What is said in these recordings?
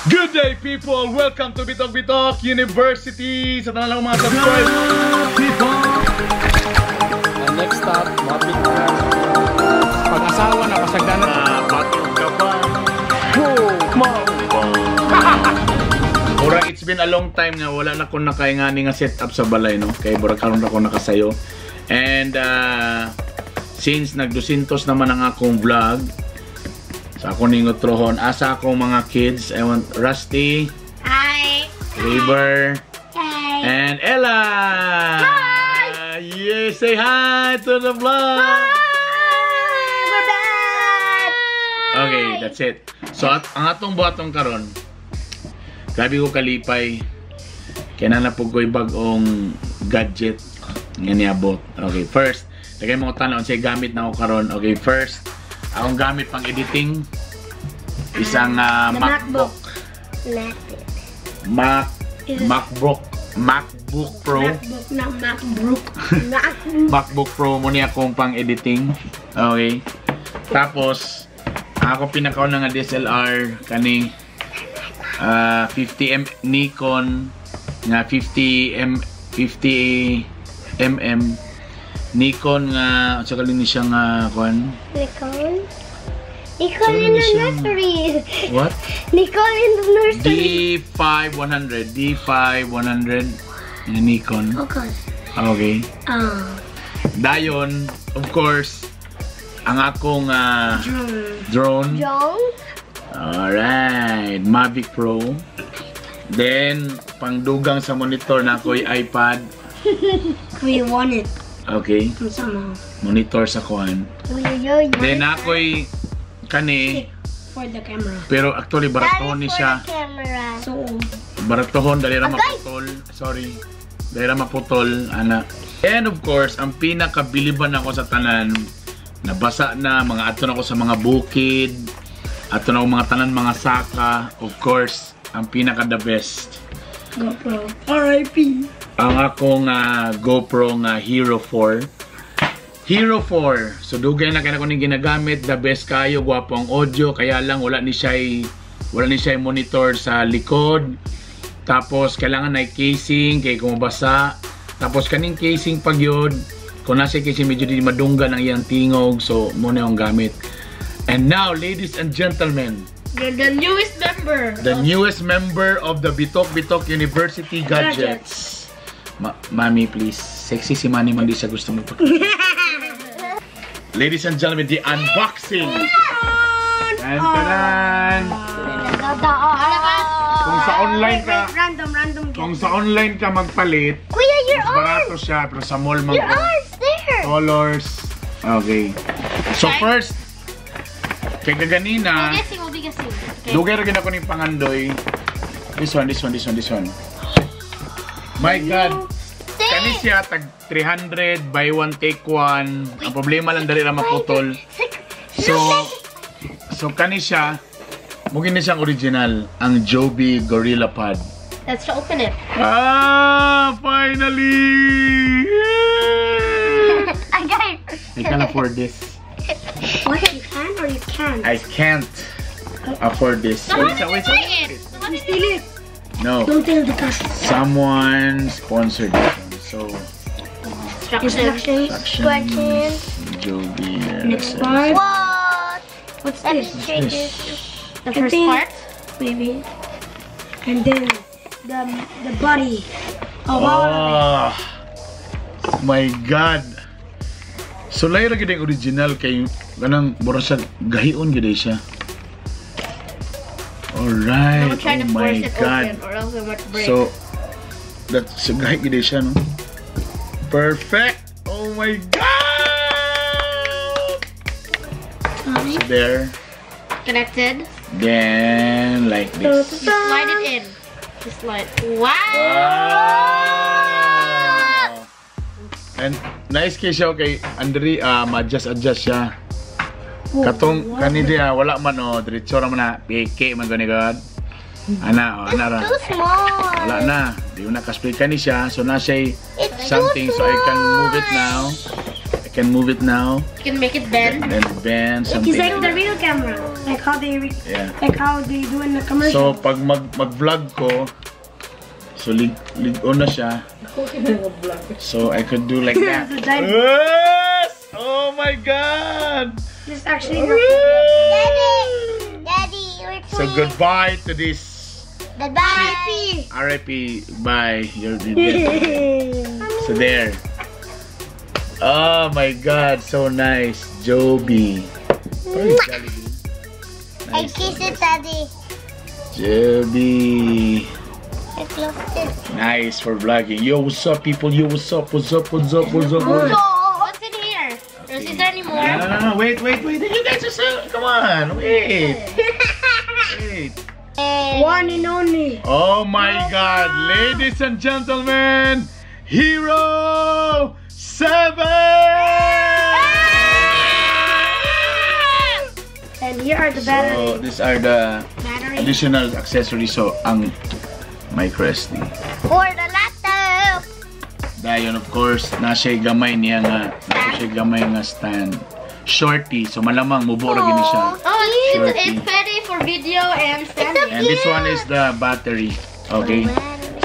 Good day, people! Welcome to Bitok Bitok University! Sa tanan lang mga subscribe people! And next stop, Mapit na. Pag-asawa na, pasagdanan. Batog ka pa. Murag it's been a long time nga wala na ko nakaingani nga setup sa balay, no? Kay murag karon ra ko nakasayo. And since nagdusintos naman ang akong vlog, sa ako ning utrohon, asa akong mga kids, I want Rusty, Hi. River, Hi. and Ella! Hi! Yeah, say hi to the vlog! We're back. Okay, that's it. So, ang atong buhaton karon, grabe ko kalipay. Kaya na po ko'y bag-ong gadget nga niabot. Okay, first, lagay mo tanaw unsay gamit na ako karon. Okay, first, akong gamit pang editing isang The MacBook. MacBook. Mac Is it- MacBook MacBook Pro. MacBook, not MacBook. MacBook. MacBook Pro mo niya akong pang editing. Okay. Tapos, ako pinakauna nga DSLR kani 50M Nikon nga 50M 50 mm Nikon nga unsa kali ni siya nga kuan? Nicole. Nicole Saan in the siya? Nursery. What? Nicole in the nursery. D5 100 D5 100 nga Nikon. Okay. Okay. Ah. Dayon, of course, ang akong Drone. Drone. Drone. Alright, Mavic Pro. Then, pangdugang sa monitor na ako'y iPad. We want it Okay, from somehow. Monitor sa kuan. Uy, uy, uy. Then ako'y kani, For the camera. Pero actually baratohon ni siya. Camera. So, Baratohon, dali ra Agay! maputol. Sorry. Dali ra maputol, ana. And of course, ang pinakabiliban ako sa tanan, nabasa na, mga ato na ako sa mga bukid, ato na ako mga tanan, mga saka, of course, ang pinaka the best. GoPro. R.I.P. Ang akong GoPro nga Hero 4. Hero 4. So dugay na kaya ko ning ginagamit, the best kayo, gwapo ang audio, kaya lang wala ni siya monitor sa likod. Tapos kailangan na casing kay kung mabasa. Tapos kaning casing pag yun, kung nasa casing medyo di madunggan ang iyang tingog, so mo na yung gamit. And now, ladies and gentlemen, The newest member. The newest member of the Bitok Bitok University Gadgets. Mami, please. Sexy si Manny man di siya gusto mo. Ladies and gentlemen, the unboxing. And taran! Kung sa online ka, Wait, random, random. Kung sa online ka magpalit, Kuya, your mas arm! barato siya, pero sa mall man Your arm's there! Colors. Okay. So first, kay kaganina, Guessing, we'll be guessing. Okay. Dugay ra gid ako ning pangandoy. This one, this one, this one, this one. My God. Kani siya tag 300, buy one take one. Ang problema lang dali ra maputol. So kani siya mo gini siyang original, ang Joby Gorilla Pod. Let's open it. Ah, finally! I got it. I can afford this. What, you can or you can't? I can't afford this. So how Wait, did you wait, buy wait. it? So how You did steal you it. No. Don't tell the customer. Someone sponsored this one. So, Instructions. Instructions. Instructions. Joby. Next part. What? What's Let me this? try this. The I first think- part. Maybe. And then the body. Oh wow. Oh, my God. So lahi ra gyud ang original kay kanang mura siya gahion gyud siya. Alright. Don't try Oh to my force it God. open or else it might break. So that's so gahi gyud siya, no. Perfect. Oh my God. So there. Connected. Then like this. You slide it in. Just slide. Wow! Wow! And nice kay siya kay Andre, ma-adjust adjust siya. Katong kani diya wala man oh, diretso ra man na peke man gani god. Ana oh, ana ra. Too small. Wala na. Di mo na kaspray kani siya. So na siya It's something too so I can move it small. Now. I can move it now. You can make it bend. Then bend something. It's like like the that. Real camera. Like how they like how they do in the So commercial. Pag mag-vlog ko, so lig-on na siya. So I could do like that. The giant- Yes! Oh my God! This actually Daddy, Daddy, we're So goodbye to this Goodbye. RIP. Bye. You're dead. So there. Oh my God, so nice, Joby. Parang Jollibee. I Nice. Kiss it, Daddy. Joby. I closed it. Nice for vlogging. Yo, what's up, people? Yo, what's up? What's up? What's up? What's up? What's up? What's in here? Is there any more? No. Wait, wait, wait. You guys are so. Come on. Wait. Wait. One and only. Oh my God, ladies and gentlemen, Hero 7! And here are the So, batteries. these are the Battery. Additional accessories. So, ang micro SD. For the laptop. Dayon, of course, na siya gamay niya nga, na siya gamay nga stand. Shorty, so malamang mubo ra gini siya. Oh, Shorty. it's ready for video and standing. And this one is the battery. Okay.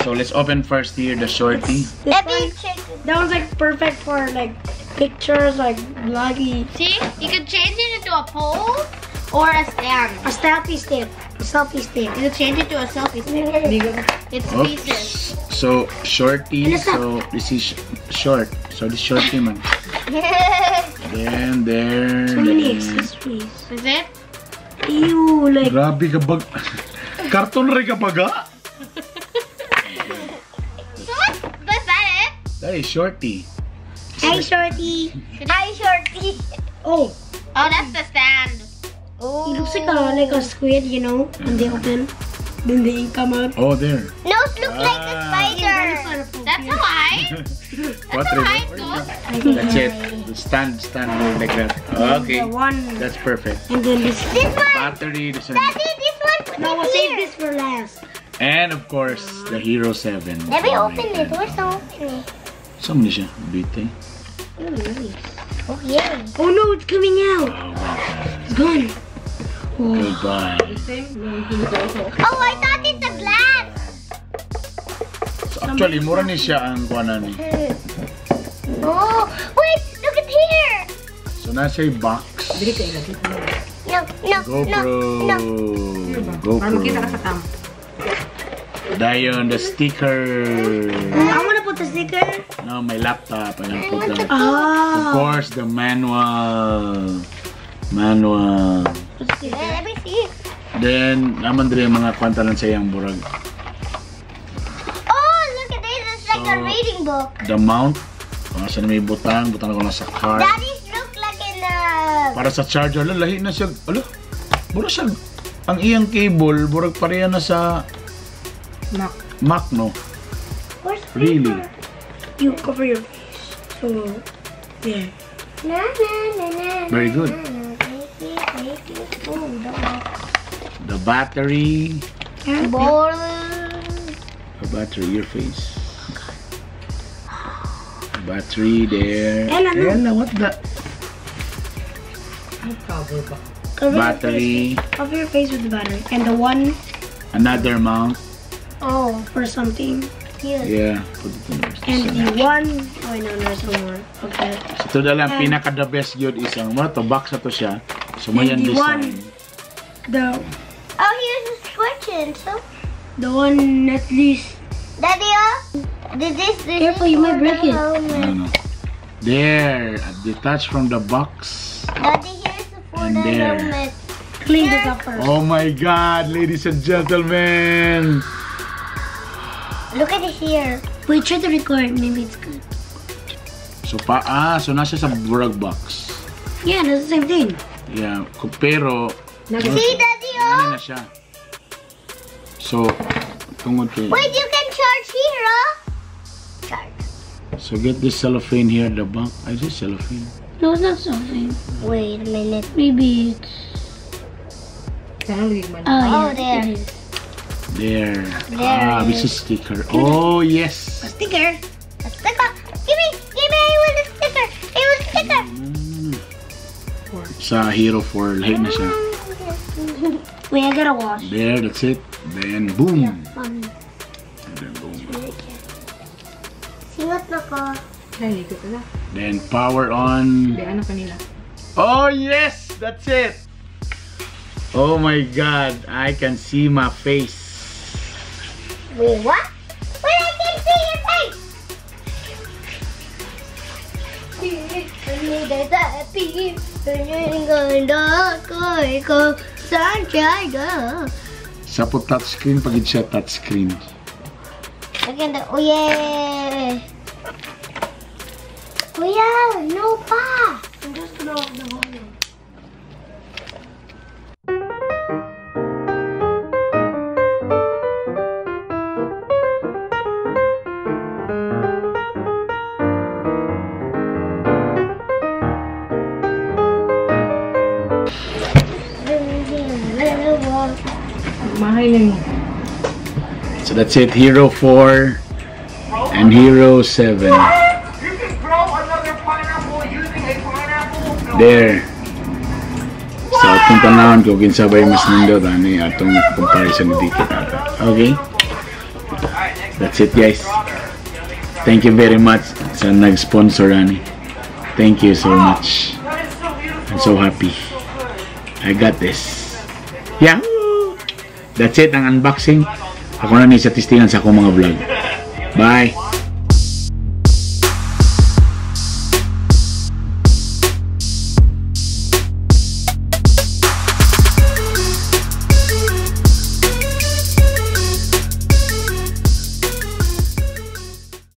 So let's open first here the shorty. This Let me one, check. That one's like perfect for like pictures, like vloggy. See, you can change it into a pole or a stand. A selfie stick. A selfie stick. You can change it to a selfie stick. It's pieces. Oops. So shorty. And it's not- So this is short. So this shorty man. Then there. So many Then. Accessories. Is it? Ew, like Grabe ka bag. Karton rin ka baga? So what? Was that it? That is shorty. Hi, Shorty. Hi, Shorty. Oh, Oh, that's the stand. Oh. It looks like a squid. When they open, then the ink come out. Oh, there. Nose look like a Ah. spider. That's how high. What That's how high river? it goes. That's it. The stand like that. Okay. The one, That's perfect. And then this. This one, Battery, this one. Daddy, this one. Put No, it we'll save here. this for last. And of course, the Hero 7. Let me Oh my open it. God. Where's the open it? Saan mo siya? Bite. Oh, nice. Oh yeah. Oh no, it's coming out. Oh my God. It's gone. Oh. Goodbye. Oh, I thought it's a glass. So actually, mura ni siya ang kuwanan ni. Oh, wait, look at here. So nasa yung box. No, GoPro. no. GoPro. Para makita ka sa cam. Dayon, the sticker. I wanna put the sticker. No, my laptop. I'm gonna put the, of Ah. course, the manual. Manual. Put the sticker. Let me see. Then, naman diri ang mga kwanta lang sa iyang burag. Oh, look at this. It's like a So- reading book. The mount. Kung asa na may butang, butang ko na sa car. Daddy's look like in a. Para sa charger, ala, lahi na siya. Ala, mura siya. Ang iyang cable, burag pareha na sa Mac. Mac, no? Where's the Really? paper? You cover your face. So, yeah. Na, na, na, na, Very good. na, na, baby, baby. Oh, the The battery. ball. The battery, your face. Battery there. Ella, no. Ella, what the? Ang cover ba? Cover your Battery. face. Cover your face with the battery. And the one Another mount. Oh, for something. Cute. Yeah, put it in there. And the one, oh no, there's no more. Okay. So, ito na lang, pinaka the best yun is ang, mga to, box na to siya. So, may And yan the design. one, the Oh, here's a scorching. So, the one at least. Daddy, oh, this is this Careful, is you might for break the it. helmet. Ano. There, detached from the box. Daddy, here's the for And the there. helmet. Clean this up first. Oh my God, ladies and gentlemen. Look at it here. Wait, try to record. Maybe it's good. So, pa, ah, so nasa sa burag box. Yeah, that's the same thing. Yeah, pero, See, Daddy, ano oh. na siya. So, tungod kay, Wait, you can charge here, oh. Charge. So get this cellophane here at the back. Ay, is this cellophane? No, it's not something. Wait a minute. Maybe it's. Sana lugig man. Oh, yeah, Oh, there. it is. There. There Ah, it this is sticker. Oh, yes. A sticker. A sticker. Give me, I want a sticker. I want a sticker. Sa Hero 4, lahi na siya. Wait, I gotta wash. There, that's it. Then boom. Mommy. Then boom. Singot na ko. Ay, ligo ka na. Then power on. Di, ano kanila? Oh yes, that's it. Oh my God, I can see my face. Wait, what? Wait, I can see your face! Santiago. Sa po touchscreen, pag siya touchscreen. Again, oh yeah. Kuya, no pa. I'm just gonna off the volume. Mahay na mo. So that's it, Hero 4 and Hero 7. You can grow another pineapple using a pineapple. There. So atong tanawon ko kinsa bay mas nindot ani atong comparison dito ata. Okay? That's it, guys. Thank you very much sa nag-sponsor ani. Thank you so much. That is so beautiful. I'm so happy. I got this. Yahoo! That's it ang unboxing. Ako na ni sa testingan sa akong mga vlog. Bye!